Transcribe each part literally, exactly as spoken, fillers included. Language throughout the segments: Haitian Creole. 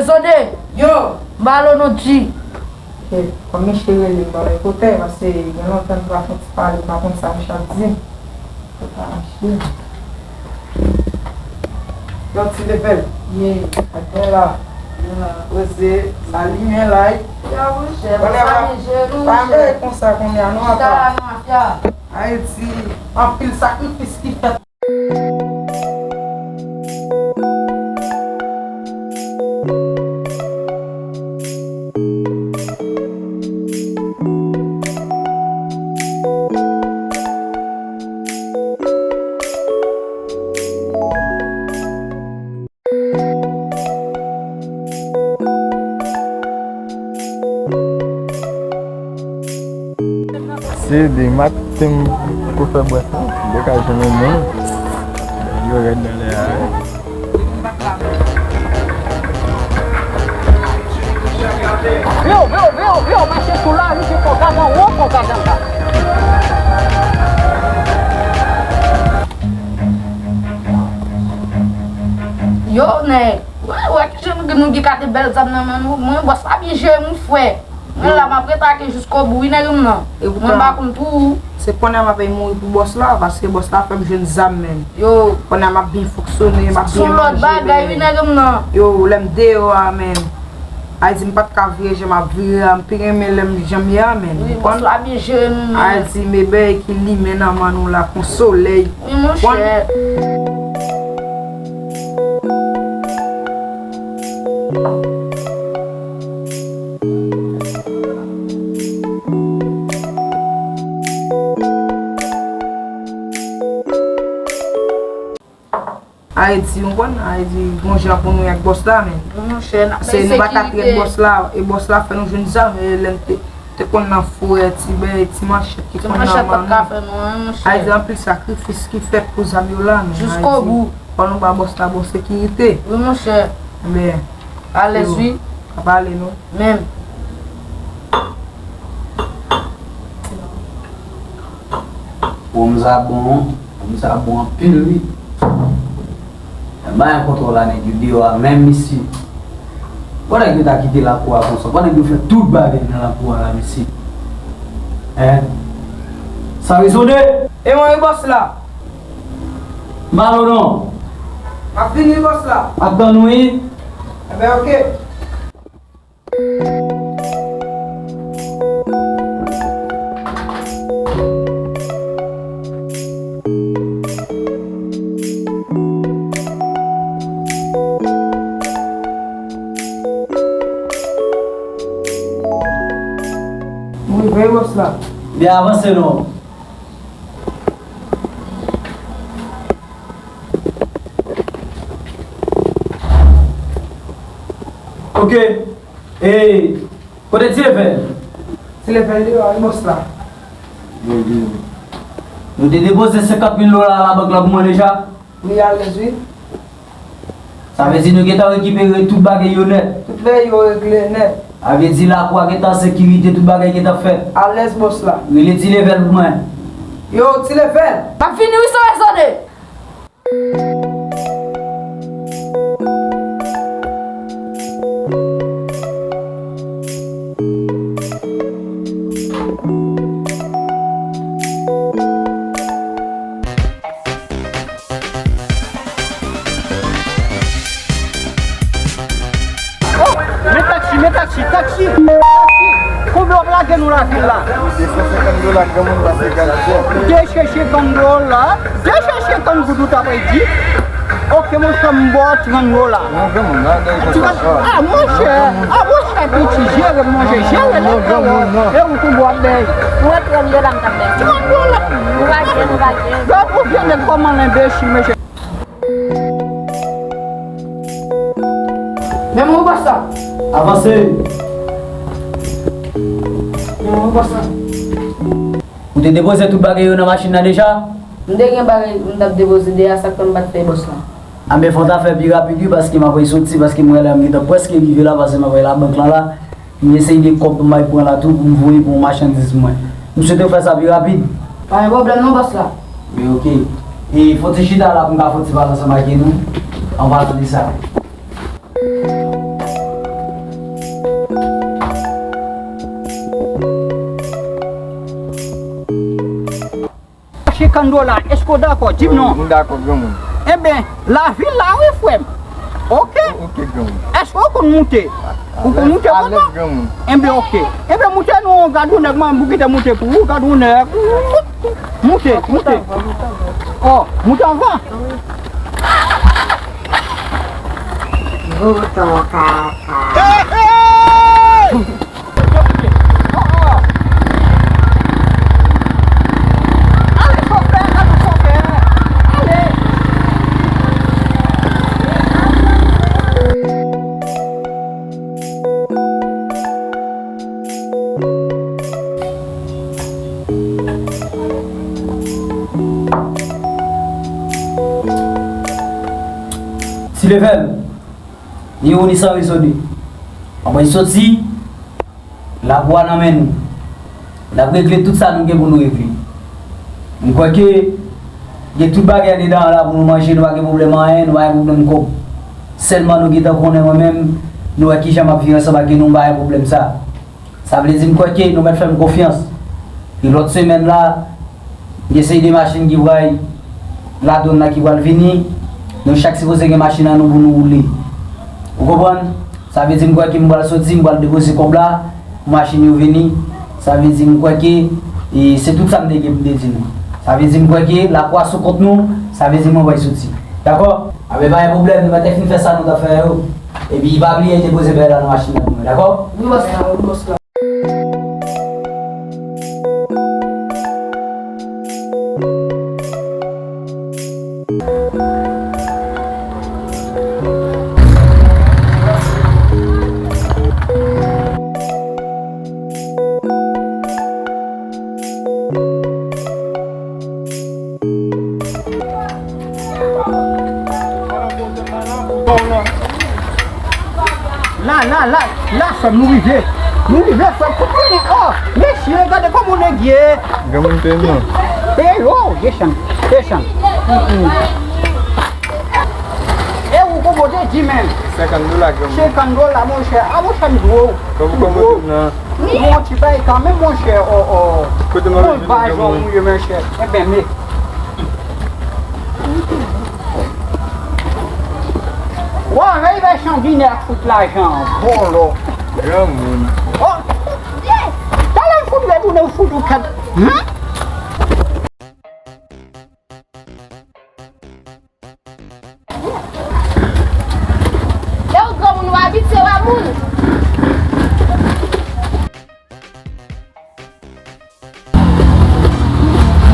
Zode! Yo! Balo non G. Ok, kòm misye rele m, ba l kote, paske gen lontan m pa fè ti pale, m pa konn sa misye ap di m. Fò pa mache. Yo, ti Lefèl. Ye. Atè la. Ye la. Wè se, sa limen la, wi. Ya, monchè, sa manje nou, monchè. Pa vle konsa kounye a, non, apa. Chita la, non, afya. Ayiti, anpil sakrifis ki fèt. Se de maten m pou fè bwès la, m te ka jwenn yon moun. Yo rèd nan lè a, wi. Yo, yo, yo, yo, mache sou lari, se fò gad anwo, fò gad anba. Yo, nèg, wè, wè kijan nou, nou gen kate bèl zam nan men nou. Mwen, bòs la byen jere m, wi, frè. Mwen la, m ap retake jiskobou, wi, nèg m nan. Mwen pa konn pou ou. Se kounye a m ap mouri pou bòs la, paske bòs la fè m jwenn zam menm. Yo. Kounye a m ap byen fonksyone, m ap byen manje. Sou lòt bagay, wi, nèg m nan. Yo, lè m deyò a, menm. Ayiti, m pa t ka vire jan m ap vire a, m pi renmen lè m jan m ye a, menm. Wi, bòs la byen jere nou, menm. Ayiti, men bèy ki limen nan men nou la, kon solèy. Wi, monchè. Ayiti, ou konprann? Ayiti, gon jan pou nou ak bòs la, men. Wi, monchè, n ap nan ensekirite. Se nou pa t ap trèt bòs la, e bòs la fè nou jwenn zam, e lè n te, te konn nan forè, ti bèy, ti manchèt ki konn nan men nou. Ti manchèt pa t ka fè nou anyen, monchè. Ayiti, anpil sakrifis ki fèt pou zam yo la, men. Jiskobou. Fò nou ba bòs la bon sekirite. Wi, monchè. Men. Alèz, wi. Yo, pa pale, non. Menm. Wonm sa bon, wonm sa bon anpil, wi. Mwen pa gen kontwòl la, nèg yo deyò a, menm isi. Bon, nèg yo ta kite lakou a konsa. Bon, nèg yo fè tout bagay nan lakou a la, mesye. Hein? Sa rezone? E mwen, e bòs la. M pa lò non. M ap vini, bòs la. M ap tann ou, wi. Enben, oke. M rive, bòs la. Byen avanse non. Ok. E, kote Ti Lefèl? Ti Lefèl deyò, wi, bòs la. Nou te depoze senkant mil dola a labank la pou mwen deja? Wi, alèz, wi. Sa vle di nou gentan rekipere tout bagay yo nèt. Tout bagay yo regle nèt. Sa vle di lakou a gentan an sekirite, tout bagay gentan fèt. Alèz, bòs la. Rele Ti Lefèl pou mwen. Yo, Ti Lefèl. M ap vini wi, Sore Zode. Oh, men taksi, men taksi, taksi, taksi. Konbyen w ap lage nou lavil la? De san senkant dola, granmoun pa se gad chè. De san senkant dola, de san senkant goud ou ta bay di. Ok, monchè, m ba w trant dola. Non, granmoun, la, gade konsa. Trant, ah, monchè, ah, monchè, piti, jere, monchè, jere, non, granmoun, non. E ou tou w ap bay. Ou wè trant dola m t ap bay. Trant dola. Nou pa gen, nou pa gen. Gad ou vye nèg kòman l enbesil, mesye. Men mwen pase. Avanse. Men mwen pase. Ou te depoze tout bagay yo nan machin nan deja? M te gen bagay m t ap depoze deja, sa k fè m pa t fè bòs la. Anben fò w ta fè pi rapid wi, paske m ap soti, paske m wè la m gentan prèske rive la, paske m ap wè labank lan la. M eseye de kòb m al pran la tou pou m voye pou yon machandiz mwen. M swete w fè sa pi rapid. Pa gen pwoblèm non, bòs la. Wi, ok. E fò w ti chita la pou m ka fè yon ti pale ansanm ak nou. An palan de sa. Senkant dola, èske w dakò? Di m non. M dakò, granmoun. Enben, lavil la wi, frè m. Oke? Oke, granmoun. Èske w konn moute? Ou konn moute, alèz, granmoun? Enben, oke. Enben, moute non, gad yon nèg, man, pou kite moute pou ou, gad yon nèg. Moute, moute. Oh, moute anvan. Mouton kaka. Ti Level, ni ou ni san rezone. Anmwey soti, lakou a nan men nou. N ap regle tout sa nou gen pou nou regle. M kwè ke gen tout bagay andedan an la pou nou manje, nou pa gen pwoblèm anyen, nou pa gen pwoblèm kòb. Sèlman nou gentan konnen mwen menm, nou wè kijan m ap viv ansanm ak nou, m pa gen pwoblèm sa. Sa vle di m kwè ke nou mèt fè m konfyans. E lòt semèn la, gen seri de machin ki pral ladann la ki pral vini. Nou chak sipoze gen machin an nou pou nou woule. Ou konprann? Sa vle di m kwè ke m pral soti, m pral depoze kòb la, pou machin yo vini. Sa vle di m kwè ke, e, se tout sa m te gen pou m te di nou. Sa vle di m kwè ke lakou a sou kont nou, sa vle di mwen pral soti. Dakò? Anben pa gen pwoblèm, nou mèt fin fè sa nou t ap fè yo. Epi pa bliye depoze bèy la nan machin nan pou mwen, dakò? Wi, bòs la, wi, bòs la. La, la, la, la, frè m, nou rive. Nou rive, frè m. Kote li? Oh, mesye, gade kòman nèg ye. Granmoun te non. E yo, Jechann, Jechann. Mm, mm. E ou konn pote di menm? Senkant dola, granmoun. Senkant dola, monchè. A, monchè, m dwe w. Kòm, kòm ou di nan. Bon, ti bay kanmenm, monchè. Oh, oh. Kote manje, granmoun? Bon, bay jan ou ye, monchè. Enben, men. Wa, vey vè chan vini ak fout lajan an, vòlò. Granmoun. Oh, talè m fout retounen, m fout ou kèt. Hmm? E ou granmoun, ou abitye wè moun.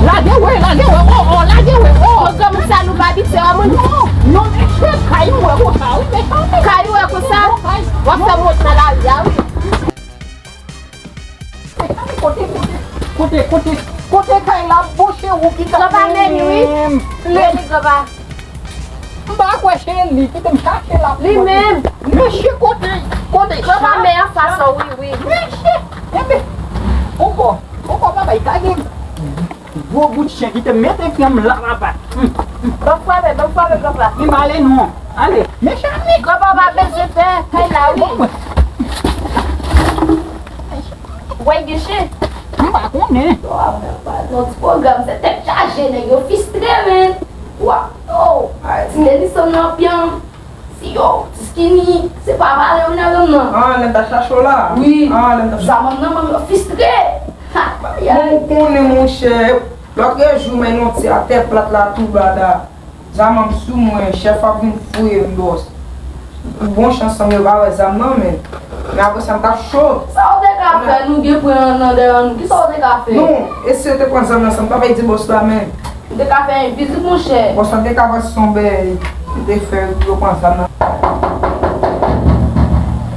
Lage wè, lage wè, oh, oh, lage wè, oh. Bon, granmoun sa nou pa abitye wè moun. Non, non, mesye, kay ou wè konsa, wi, mesye. Kay ou wè konsa? W ap fè m wont nan lari a, wi. Kote, kote, kote, kote, kote kay la, monchè, ou ki ta menm. Granpa, men li, wi. Men li, granpa. M pa kwè se li, kite m chache la. Li menm. Mesye, kote, kote. Granpa, men anfas ou, wi, wi. Mesye, enben, ankò, ankò, papa, li ka gen gwo bout chen ki te mete pye m la, papa. Ban m frape, ban m frape, granpa. Li m ale non. Ale, mechami. Granpa, pa bezwen pè, kay la, wi. Wè, gen chen. M pa konnen. Yo, afè pa nan ti pwogram, se tèt chaje, nèg yo fistre, men. Wa, oh, ti Nelison nan pyan. Si yo, ti Skinny, se pa pale yo nan zòn nan. Ah, nèg ta chache w la? Wi. Ah, nèg ta chache. Zam nan men yo fistre. Ha, ayay. Bon, ou konnen, monchè, lòt jou, men yon ti atè plat la tou bada. Zam nan sou mwen, chèf ap vin fouye m, bòs. Bon chans, ansanm yo pa wè zam nan, men. Men apre sa, m t ap cho. Sa w te ka fè, nou gen pwen an nan dèyè nou. Kisa w te ka fè? Non, e si yo te pran zam nan, sa m t ap di bòs la, men. M te ka fè yon vizit, monchè. Bòs la te ka panse se yon bèy m te fè pou yo pran zam nan.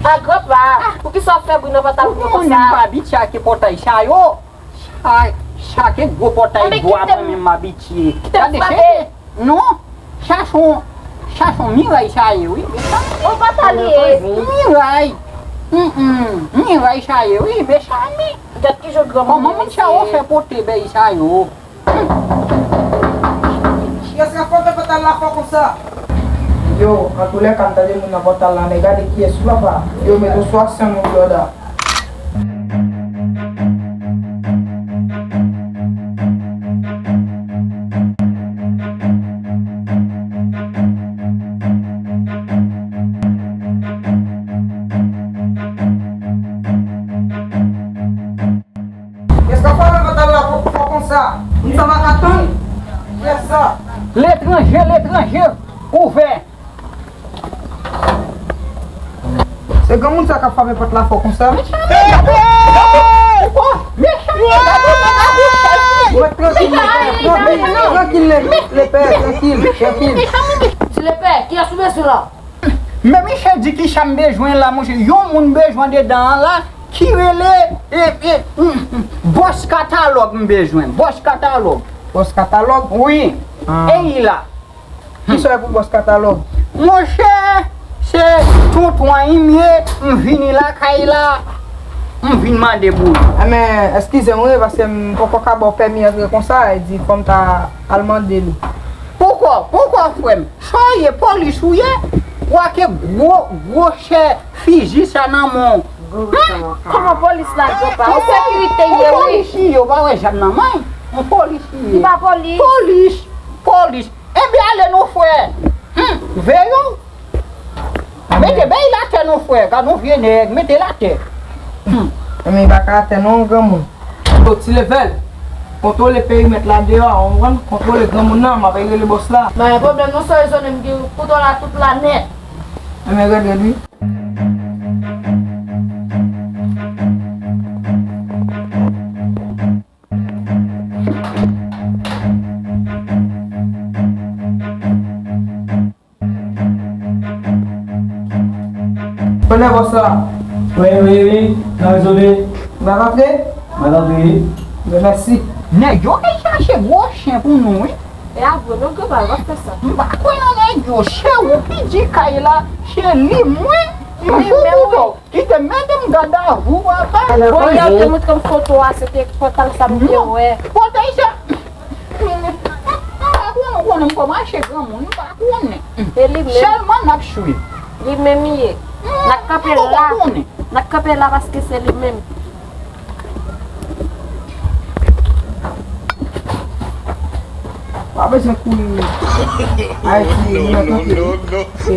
A, granpa, poukisa w ap fè bri nan pantalon mwen konsa? Ou konnen m pa abitye ak pòtay sa yo. Sa, sa ke gwo pòtay bwa mwen menm m abitye. Gade, cheri. Non, sa se yon, sa se yon miray sa ye, wi. Yon pòtay li ye. Miray. Mm, mm. Miray sa ye, wi, mechami. Gad kijan granmoun yo mesye. Kòman moun sa yo fè pote bèy sa yo? Kiyès k ap pote pantal la fò konsa? Yo, antoulèka, m tande moun nan pòtal la, men gade kiyès wi papa. Yo, mete w sou aksyon nou, brother. Sa, moun sa pa ka tann. Kiyès sa? Letranje, letranje, ouvè. Se granmoun sa k ap frape pòt la fò konsa. Mechan, mechan, gade, gade, gade, gade. Ou mèt trankil, lepè, trankil, lepè, trankil, trankil. Ti lepè, kiyès ou bezwen la? Men misye di kisa m bezwen la, monchè. Yon moun m bezwen dedan an la ki rele, e, e, mm, mm, bòs katalòg m bezwen. Bòs katalòg. Bòs katalòg? Wi. Ah. E li la. Kisa w ye pou bòs katalòg? Monchè, se tonton an m ye, m vini lakay la, m vin mande pou li. Enben, eskize m wi, paske m poko ka ba w pèmi antre konsa, e di fò m ta al mande li. Poukò, poukò, frè m? Sa w ye, polis ou ye? W ake gwo, gwo chè fizi sa nan men w. Kòman polis la, papa? Ou sekirite ye, wi. Polis li ye, w pa wè zam nan men l? Yon polis li ye. Li pa polis. Polis, polis. Ebyen, ale non, frè. Hmm, veye w. Mete, bay l atè non, frè. Gad yon vye nèg, mete l atè. Hmm. Enben, li pa ka atè non, granmoun. Yo, ti lepè, kontwole perimèt la deyò a, w konprann? Kontwole granmoun nan, m ap rele bòs la. Pa gen pwoblèm non, se rezone m ki kontwòl la tout la nèt. Enben, rèd, rèd, wi. Konnen bòs la. Wi, wi, wi, nan rezone. Ou pa rantre? Mwen rantre, wi. Byen, mèsi. Nèg yo al chache gwo chen pou nou, wi. E a vre, non, granma, w ap fè sa. M pa kwè nan nèg yo, se ou ki di kay la, se li, mwen, m fout ou. Kite m, mete m gad a vou, papa. Bon, yè ou te montre m foto a, se te pòtal sa m te wè. Pòtal sa? M pa konnen, ou konnen m kòmanse granmoun, m pa konnen. E li menm. Sèlman n ap swiv. Li menm ye. N ap kanpe la. N ap kanpe la paske se li menm. Pa bezwen kouri. Ayiti, nou nan kanpe.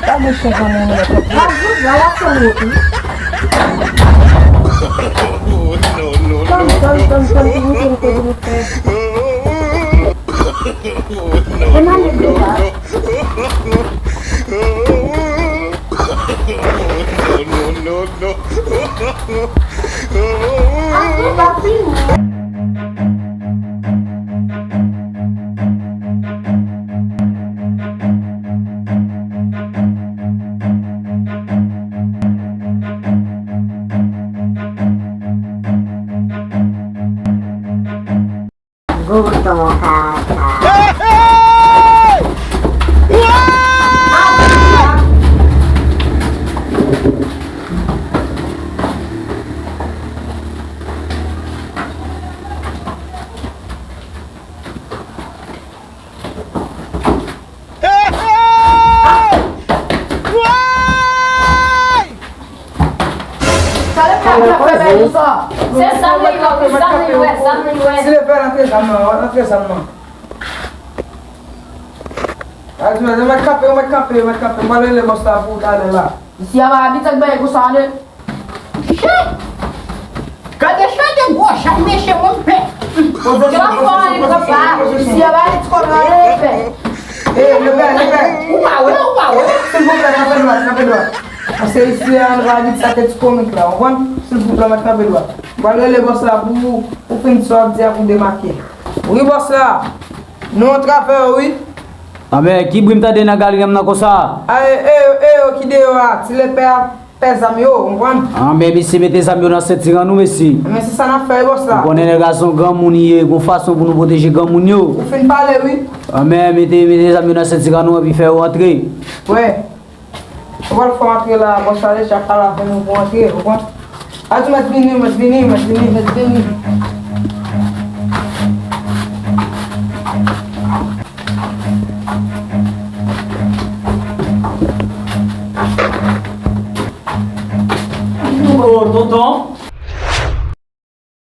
Pa gen chen granmoun nan kanpe. Gade, gade, gade, gade. Tann, tann, tann, tann, pou nou, pou nou, pou nou fè. E mande de la. Ankò pa fini. Gouton kaka. Hey, hey! Woy! Talè sa k ap fè bay nou sa. Se zam li wè, wi, zam li wè, zam li wè. Si le pè rantre zam nan, rantre zam nan. Al di mwen, mwen kanpe, mwen kanpe, mwen kanpe. Mwen rele bòs la pou talè la. Isi a pa abitye bay konsa, de. Chè! Gade chè de gwo chè, mesye, mwen pè. Yo fò anyen papa. Isi a pa gen ti kòb la, yo fè. E, lepè, lepè. Ou pa wè, ou pa wè. Silvouplè, kanpe dwat, kanpe dwat. Paske isi a, nou pa abitye ak ti komik la, ou konprann? Silvouplè, mwen kanpe dwat. Mwen rele bòs la pou, pou fin sa w ap di a pou demake. Wi, bòs la. Nou antrave w, wi. Anben, ki bri m tande nan galri m nan konsa? A, e, e, e, yo ki deyò a, ti lepè a. Pè zam yo, ou konprann? Anben, mesye, mete zam yo nan sentiran nou, mesye. Men se sa n ap fè, bòs la. Ou konnen nèg la se yon granmoun li ye, gon fason pou nou pwoteje granmoun yo. Ou fin pale, wi. Anben, mete, mete zam yo nan sentiran nou, epi fè yo rantre. Wè. Ou pral fè w antre la, bòs la deja pale avè nou pou antre, ou konprann? A di mèt vini, mèt vini, mèt vini, mèt vini.